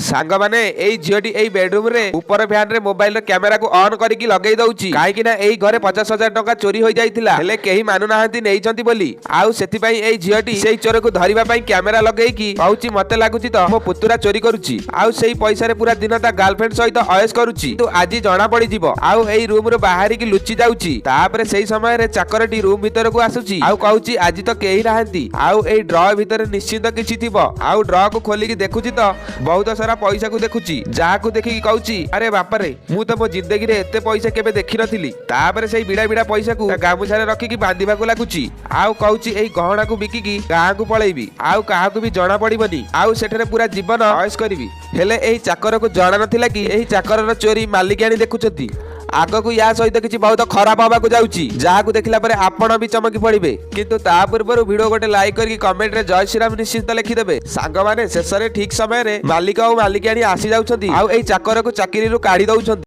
ସାଙ୍ଗମାନେ, ଏଇ ଝିଅଟି ଏଇ ବେଡରୁମ ରେ ଉପର ଫ୍ୟାନ ରେ ମୋବାଇଲ ର କ୍ୟାମେରାକୁ ଅନ୍ କରିକି ଲଗେଇ ଦଉଛି, କାହିଁକି ନା ଏଇ ଘରେ 50,000 ଟଙ୍କା ଚୋରି ହୋଇଯାଇଥିଲା। ହେଲେ କେହି ମାନୁନାହାନ୍ତି ନେଇଛନ୍ତି ବୋଲି। ଆଉ ସେଥିପାଇଁ ଏଇ ଝିଅଟି ସେଇ ଚୋରକୁ ଧରିବା ପାଇଁ କ୍ୟାମେରା ଲଗେଇକି କହୁଛି, ମତେ ଲାଗୁଛି ତ ମୋ ପୁତୁରା ଚୋରି କରୁଛି ଆଉ ସେଇ ପଇସାରେ ପୁରା ଦିନ ତା ଗାର୍ଲଫ୍ରେଣ୍ଡ ସହିତ ଅଏସ କରୁଛି। କିନ୍ତୁ ଆଜି ଜଣା ପଡିଯିବ। ଆଉ ଏଇ ରୁମ ରୁ ବାହାରିକି ଲୁଚି ଯାଉଛି। ତାପରେ ସେଇ ସମୟରେ ଚାକରଟି ରୁମ ଭିତରକୁ ଆସୁଛି ଆଉ କହୁଛି, ଆଜି ତ କେହି ନାହାନ୍ତି ଆଉ ଏଇ ଡ୍ର ଭିତରେ ନିଶ୍ଚିତ କିଛି ଥିବ। ଆଉ ଡ୍ରକୁ ଖୋଲିକି ଦେଖୁଛି ତ ବହୁତ ସାରା ପଇସାକୁ ଦେଖୁଛି, ଯାହାକୁ ଦେଖିକି କହୁଛି, ଆରେ ବାପାରେ, ମୁଁ ତ ମୋ ଜିନ୍ଦଗିରେ ଏତେ ପଇସା କେବେ ଦେଖିନଥିଲି। ତାପରେ ସେଇ ବିଡା ବିଡା ପଇସାକୁ ତା ଗାମୁଛାରେ ରଖିକି ବାନ୍ଧିବାକୁ ଲାଗୁଛି ଆଉ କହୁଛି, ଏଇ ଗହଣାକୁ ବିକିକି ଗାଁକୁ ପଳେଇବି ଆଉ କାହାକୁ ବି ଜଣା ପଡିବନି ଆଉ ସେଠାରେ ପୁରା ଜୀବନ ଅଏସ କରିବି। ହେଲେ ଏହି ଚାକରକୁ ଜଣା ନଥିଲା କି ଏହି ଚାକରର ଚୋରି ମାଲିକାଣୀ ଦେଖୁଛନ୍ତି। ଆଗକୁ ୟା ସହିତ କିଛି ବହୁତ ଖରାପ ହବାକୁ ଯାଉଛି, ଯାହାକୁ ଦେଖିଲା ପରେ ଆପଣ ବି ଚମକି ପଡିବେ। କିନ୍ତୁ ତା ପୂର୍ବରୁ ଭିଡିଓ ଗୋଟେ ଲାଇକ୍ କରିକି କମେଣ୍ଟରେ ଜୟ ଶ୍ରୀରାମ ନିଶ୍ଚିତ ଲେଖିଦେବେ। ସାଙ୍ଗମାନେ, ଶେଷରେ ଠିକ ସମୟରେ ମାଲିକ ଆଉ ମାଲିକାଣୀ ଆସି ଯାଉଛନ୍ତି ଆଉ ଏଇ ଚାକରକୁ ଚାକିରିରୁ କାଢି ଦଉଛନ୍ତି।